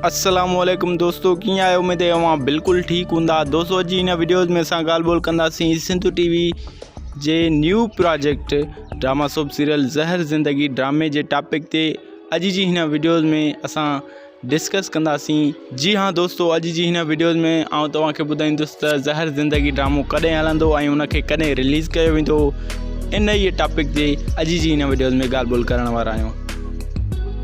السلام عليڪم دوستو ڪيئن آهيو اميد آهي اوهان بلڪل ٺيڪ هوندا دوستو اڄ جي هن وڊيوز ۾ اسان ڳالهه ٻولهه ڪنداسين سنڌ ٽي وي جي new project drama soap serial زهر زندگي ڊرامي جي ٽاپڪ تي اڄ جي هن وڊيوز ۾ اسان ڊسڪس ڪنداسين جي ها دوستو اڄ جي هن وڊيوز ۾ آئون توهان کي ٻڌائيندس ته زهر زندگي ڊرامو ڪڏهن هلندو ۽ ان کي ڪڏهن رليز ڪيو ويندو ان ئي ٽاپڪ تي اڄ جي هن وڊيوز ۾ ڳالهه ٻولهه ڪرڻ وارا آهيون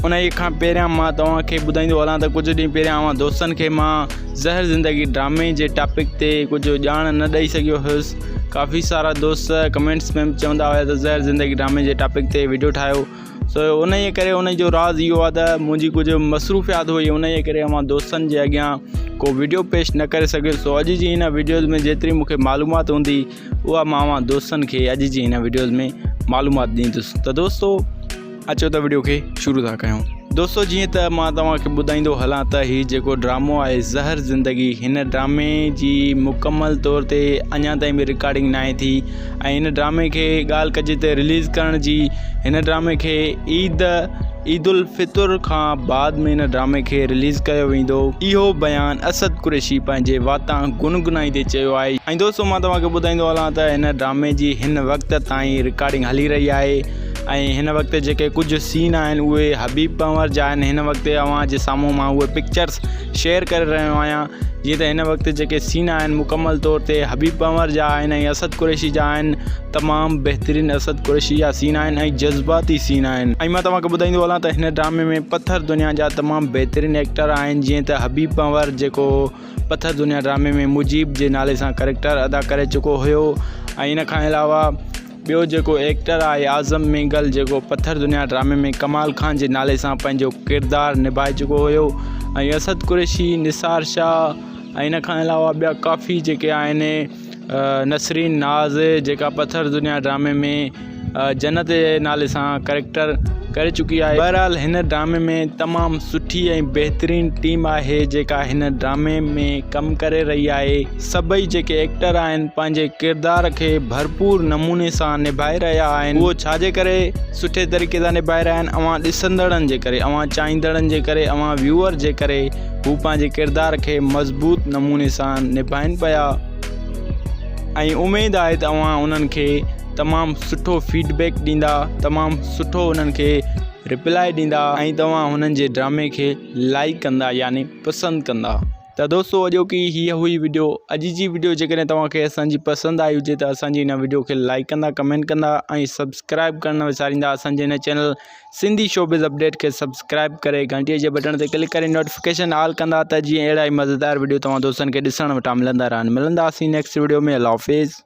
انهيء کان پهريان مان توهان کي ٻڌائيندو هلان ته ڪجهه ڏينهن پهريان اوهان دوستن کي مان زهر زندگي ڊرامي جي ٽاپڪ تي ڪجهه ڄاڻ نه ڏئي سگهيو هيس ڪافي سارا دوست ڪمينٽس ۾ به چوندا هيا ته زهر زندگي ڊرامي جي ٽاپڪ تي وڊيو ٺاهيو سو انهيء ڪري ان جو راز اهو آهي ته منهنجي ڪجهه مصروفيات هئي انهيء ڪري اوهان دوستن جي اڳيان ڪو وڊيو پيش نه ڪري سگهيس سو اڄ جي هن وڊيوز ۾ جيتري مون کي معلومات هوندي اها مان اوهان دوستن کي اڄ جي هن وڊيوز ۾ معلومات ڏيندس ته دوستو اچو ته وڊيو کي شروع ٿا ڪيون. دوستو جيئن ته مان توهان کي ٻڌائيندو هلان ته هي جيڪو ڊرامو آهي زهر زندگي هن ڊرامي جي مڪمل طور تي اڃا تائين به رڪارڊنگ ناهي ٿي ۽ هن ڊرامي کي ڳالهه ڪجي ته رليز ڪرڻ جي هن ڊرامي کي عيد عيد الفطر کان بعد ۾ هن ڊرامي کي رليز ڪيو ويندو اهو بيان اسد قريشي پنهنجي واتان گنگنائيندي چيو آهي ۽ دوستو مان توهان کي ٻڌائيندو هلان ته هن ڊرامي جي هن وقت تائين رڪارڊنگ هلي رهي آهي ۽ هن وقت جيڪي ڪجهه سين آهن اهي حبيب پنهور جا آهن هن وقت اوهان جي سامهون مان اهي پڪچرس شيئر ڪري رهيو آهيان جيئن ته هن وقت جيڪي سين آهن مڪمل طور تي حبيب پنهور جا آهن ۽ اسد قريشي جا آهن تمام بهترين اسد قريشي جا سين آهن ۽ جذباتي سين آهن ۽ مان توهان کي ٻڌائيندو هلان ته هن ڊرامي ۾ پٿر دنيا جا تمام بهترين ايڪٽر آهن جيئن ته حبيب پنهور جيڪو پٿر دنيا ڊرامي ۾ مجيب جي نالي سان ڪريڪٽر ادا ڪري چڪو هيو ۽ ان کان علاوه ٻيو جيڪو ايڪٽر آهي اعظم مينگل جيڪو پٿر دنيا ڊرامي ۾ ڪمال خان جي نالي سان پنهنجو ڪردار نڀائي چڪو هيو ۽ اسد قريشي نثار شاهه ۽ ان کان علاوه ٻيا ڪافي جيڪي آهن نسرين ناز جيڪا پٿر دنيا ڊرامي ۾ جنت جي نالي سان ڪريڪٽر ڪري چڪي آهي بهرحال هن ڊرامي ۾ تمام سٺي ۽ بهترين ٽيم آهي جيڪا هن ڊرامي ۾ ڪم ڪري رهي آهي سڀئي جيڪي ايڪٽر آهن پنهنجي ڪردار کي ڀرپور نموني سان نڀائي رهيا آهن اهو ڇا جي ڪري سٺي طريقي سان نڀائي رهيا آهن اوهان ڏسندڙن جي ڪري اوهان چاهيندڙن جي ڪري اوهان ويوئر جي ڪري هو پنهنجي ڪردار کي مضبوط نموني سان نڀائن پيا ۽ اميد آهي ته اوهان انهن کي تمام سٺو فيڊ بيڪ ڏيندا تمام سٺو انهن کي رپلائي ڏيندا ۽ توهان هنن جي ڊرامي کي لائڪ ڪندا يعني پسند ڪندا. ته دوستو اڄوڪي هيء هئي وڊيو اڄ جي وڊيو جيڪڏهن توهان کي اسان جي پسند آئي هجي ته اسان جي هن وڊيو کي لائڪ ڪندا ڪمينٽ ڪندا ۽ سبسڪرائب ڪرڻ نه وساريندا اسان جي هن چينل سنڌي شوبز اپڊيٽ کي سبسڪرائب ڪري گهنٽي جي بٽڻ تي ڪلڪ ڪري نوٽيفڪيشن آل ڪندا ته جيئن اهڙا ئي مزيدار وڊيو توهان دوستن کي ڏسڻ وٽان ملندا رهن ملنداسين نيڪسٽ وڊيو ۾ الله حافظ.